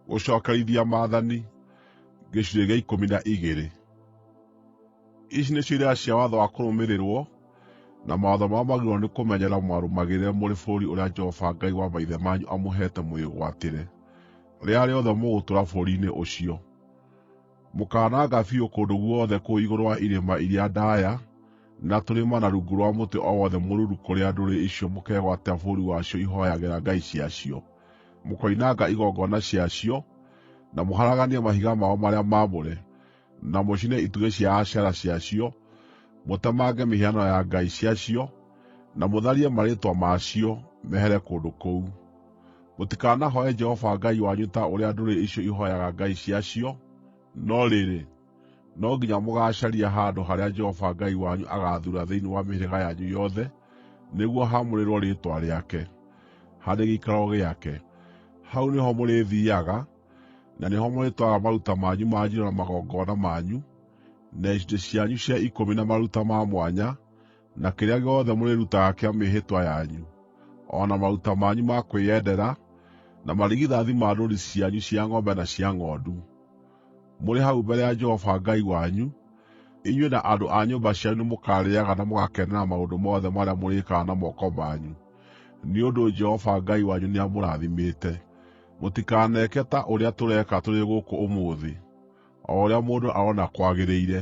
Gũcokerithia Maathani, gĩcunjĩ gĩa 12. Ici nĩcio irĩra cia watho wa kũrũmĩrĩrwo, na mawatho marĩa mwagĩrĩirwo nĩ kũmenyerera mũmarũmagĩrĩre mũrĩ bũrũri ũrĩa Jehova Ngai wa maithe manyu amũheete mũwĩgwatĩre, rĩrĩa rĩothe mũgũtũũra bũrũri-inĩ ũcio. Mũkaananga biũ kũndũ guothe kũu igũrũ wa irĩma iria ndaaya, na tũrĩma na rungu rwa mũtĩ o wothe mũruru kũrĩa ndũrĩrĩ icio mũkegwatĩra bũrũri wacio ihooyagĩra ngai ciacio. Mũkoinanga igongona ciacio, na mũharaganie mahiga mao marĩa maamũre, na mũcine itugĩ cia Ashera ciacio, mũtemange mĩhianano ya ngai ciacio, na mũtharie marĩĩtwa ma cio, mehere kũndũ kũu. Mũtikanahooe Jehova Ngai wanyu ta ũrĩa ndũrĩrĩ icio ihooyaga ngai ciacio, no rĩrĩ, no nginya mũgaacaria handũ harĩa Jehova Ngai wanyu agaathuura thĩinĩ wa mĩhĩrĩga yanyu yothe nĩguo haamũrĩrwo Rĩĩtwa rĩake, harĩ gĩikaro gĩake. Hau nĩho mũrĩthiiaga, na nĩho mũrĩtwaraga maruta manyu ma njino na magongona manyu, na icunjĩ cianyu cia ikũmi na maruta ma mwanya, na kĩrĩa gĩothe mũrĩrutaga kĩa mĩĩhĩtwa yanyu, o na maruta manyu ma kwĩyendera, na marigithathi ma ndũũru cianyu cia ng'ombe na cia ng'ondu. Mũrĩ hau mbere ya Jehova Ngai wanyu, inyuĩ na andũ a nyũmba cianyu nĩmũkarĩĩaga na mũgakenera maũndũ mothe marĩa mũrĩĩkaga na moko manyu, nĩ ũndũ Jehova Ngai wanyu nĩamũrathimĩte. Mũtikaneke ta ũrĩa tũreka tũrĩ gũkũ ũmũthĩ, o ũrĩa mũndũ arona kwagĩrĩire,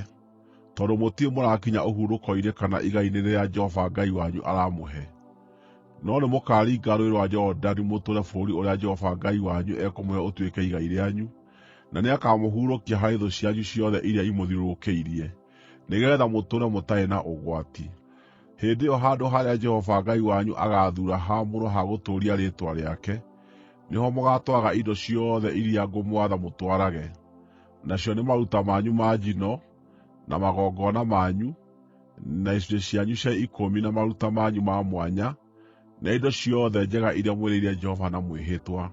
tondũ mũtirĩ mũrakinya ũhurũko-inĩ kana igai-inĩ rĩrĩa Jehova Ngai wanyu aramũhe. No nĩmũkaringa Rũũĩ rwa Jorodani mũtũũre bũrũri ũrĩa Jehova Ngai wanyu ekũmũhe ũtuĩke igai rĩanyu, na nĩakamũhurũkia harĩ thũ cianyu ciothe iria imũthiũrũrũkĩirie, nĩgeetha mũtũũre mũtarĩ na ũgwati. Hĩndĩ ĩyo handũ harĩa Jehova Ngai wanyu agaathuura haamũrwo ha gũtũũria Rĩĩtwa rĩake, nĩho mũgaatwaraga indo ciothe iria ngũmwatha mũtwarage, nacio nĩ maruta manyu ma njino, na magongona manyu, na icunjĩ cianyu cia ikũmi na maruta manyu ma mwanya, na indo ciothe njega iria mwĩrĩire Jehova na mwĩhĩtwa.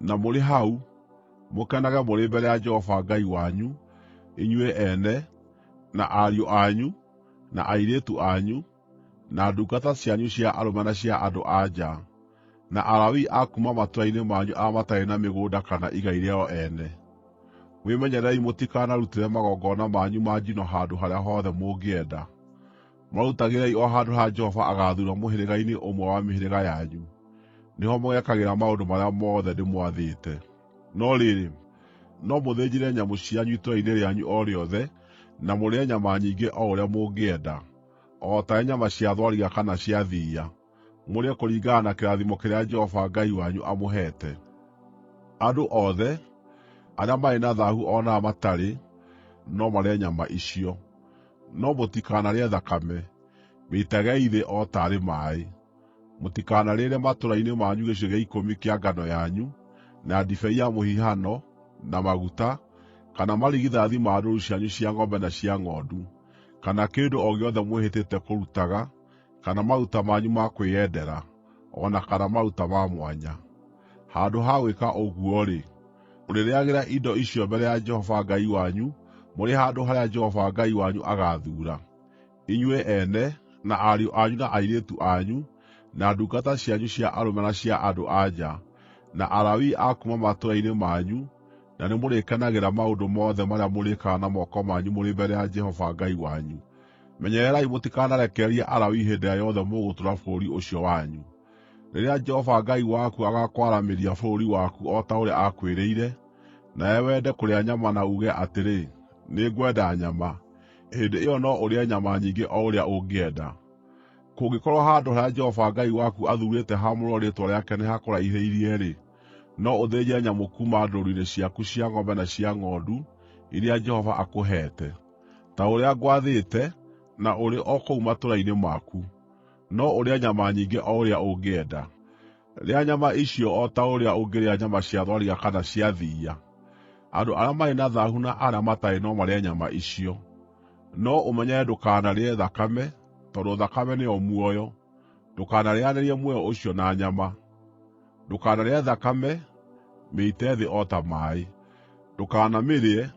Na mũrĩ hau, mũkenage mũrĩ mbere ya Jehova Ngai wanyu, inyuĩ ene, na ariũ anyu, na airĩtu anyu, na ndungata cianyu cia arũme na cia andũ-a-nja, na Alawii a kuuma matũũra-inĩ manyu arĩa matarĩ na mĩgũnda kana igai rĩao ene. Mwĩmenyererei mũtikanarutĩre magongona manyu ma njino handũ harĩa hothe mũngĩenda. Marutagĩrei o handũ harĩa Jehova agaathuura mũhĩrĩga-inĩ ũmwe wa mĩhĩrĩga yanyu, nĩho mũgeekagĩra maũndũ marĩa mothe ndĩmwathĩte. No rĩrĩ, no mũthĩnjĩre nyamũ cianyu itũũra-inĩ rĩanyu o rĩothe na mũrĩe nyama nyingĩ o ũrĩa mũngĩenda, o taarĩ nyama cia thwariga kana cia thiiya, mũrĩe kũringana na kĩrathimo kĩrĩa Jehova Ngai wanyu amũheete. Andũ othe, arĩa marĩ na thaahu o na arĩa matarĩ, no marĩe nyama icio. No mũtikanarĩe thakame; mĩitagei thĩ o taarĩ maaĩ. Mũtikanarĩĩre matũũra-inĩ manyu gĩcunjĩ gĩa ikũmi kĩa ngano yanyu, na ndibei ya mũhihano, na maguta, kana marigithathi ma ndũũru cianyu cia ng'ombe na cia ng'ondu, kana kĩndũ o gĩothe mwĩhĩtĩte kũrutaga, kana maruta manyu ma kwĩyendera, o na kana maruta ma mwanya. Handũ ha gwĩka ũguo-rĩ, mũrĩrĩĩagĩra indo icio mbere ya Jehova Ngai wanyu mũrĩ handũ harĩa Jehova Ngai wanyu agaathuura, inyuĩ ene, na ariũ anyu na airĩtu anyu, na ndungata cianyu cia arũme na cia andũ-a-nja, na Alawii a kuuma matũũra-inĩ manyu, na nĩmũrĩkenagĩra maũndũ mothe marĩa mũrĩĩkaga na moko manyu mũrĩ mbere ya Jehova Ngai wanyu. Menyererai mũtikanarekererie Alawii hĩndĩ ĩrĩa yothe mũgũtũũra bũrũri ũcio wanyu. Rĩrĩa Jehova Ngai waku agaakwaramĩria bũrũri waku o ta ũrĩa aakwĩrĩire, nawe wende kũrĩa nyama na uuge atĩrĩ, “Nĩngwenda nyama,” hĩndĩ ĩyo no ũrĩe nyama nyingĩ o ũrĩa ũngĩenda. Kũngĩkorwo handũ harĩa Jehova Ngai waku athuurĩte haamũrwo Rĩĩtwa rĩake nĩhakũraihĩrĩirie-rĩ, no ũthĩnje nyamũ kuuma ndũũru-inĩ ciaku cia ng'ombe na cia ng'ondu iria Jehova akũheete, ta ũrĩa ngwathĩte, na ũrĩ o kũu matũũra-inĩ maku. No ũrĩe nyama nyingĩ o ũrĩa ũngĩenda. Rĩa nyama icio o ta ũrĩa ũngĩrĩa nyama cia thwariga kana cia thiiya. Andũ arĩa marĩ na thaahu na arĩa matarĩ no marĩe nyama icio. No ũmenyerere ndũkanarĩe thakame, tondũ thakame nĩyo muoyo, ndũkanarĩanĩrie muoyo ũcio na nyama. Ndũkanarĩe thakame, mĩite thĩ o ta maaĩ. Ndũkanamĩrĩe,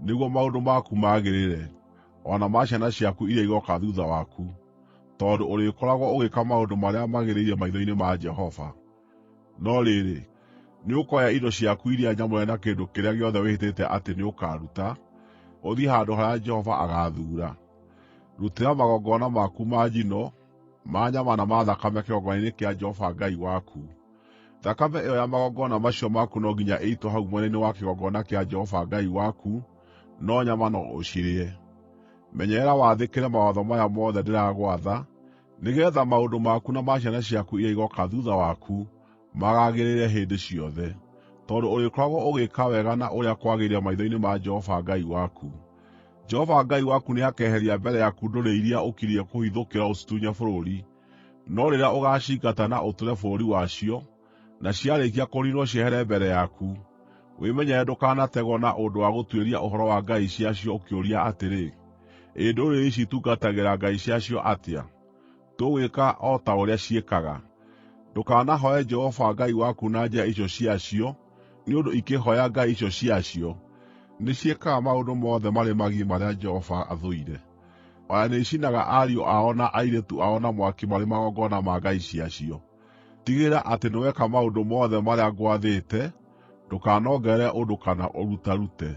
nĩguo maũndũ maku magĩrĩre, o na ma ciana ciaku iria igooka thuutha waku, tondũ ũrĩkoragwo ũgĩĩka maũndũ marĩa magĩrĩire maitho-inĩ ma Jehova. No rĩrĩ, Nĩũkoya indo ciaku iria nyamũre na kĩndũ kĩrĩa gĩothe wĩhĩtĩte atĩ nĩũkaruta, ũthiĩ handũ harĩa Jehova agaathuura. Rutĩra magongona maku ma njino, ma nyama na ma thakame kĩgongona-inĩ kĩa Jehova Ngai waku. Thakame ĩyo ya magongona macio maku no nginya ĩitwo hau mwena-inĩ wa kĩgongona kĩa Jehova Ngai waku, no nyama no ũcirĩe. Menyerera wathĩkĩre mawatho maya mothe ndĩragwatha, nĩgeetha maũndũ maku na ma ciana ciaku iria igooka thuutha waku magagĩrĩre hĩndĩ ciothe, tondũ ũrĩkoragwo ũgĩĩka wega na ũrĩa kwagĩrĩire maitho-inĩ ma Jehova Ngai waku. Jehova Ngai waku nĩakeheria mbere yaku ndũrĩrĩ iria ũkiriĩ kũhithũkĩra ũcitunye bũrũri. No rĩrĩa ũgaacingata na ũtũũre bũrũri wacio, na ciarĩkia kũniinwo ciehere mbere yaku, wĩmenyerere ndũkanategwo na ũndũ wa gũtuĩria ũhoro wa ngai ciacio ũkĩũria atĩrĩ, “Ĩ ndũrĩrĩ ici itungatagĩra ngai ciacio atĩa? Tũgwĩka o ta ũrĩa ciĩkaga.” Ndũkanahooe Jehova Ngai waku na njĩra icio ciacio, nĩ ũndũ ikĩhooya ngai icio ciacio, nĩciĩkaga maũndũ mothe marĩ magigi marĩa Jehova athũire. O na nĩicinaga ariũ ao na airĩtu ao na mwaki marĩ magongona ma ngai ciacio. Tigĩrĩra atĩ nĩweka maũndũ mothe marĩa ngwathĩte; ndũkanongerere ũndũ kana ũrutarute.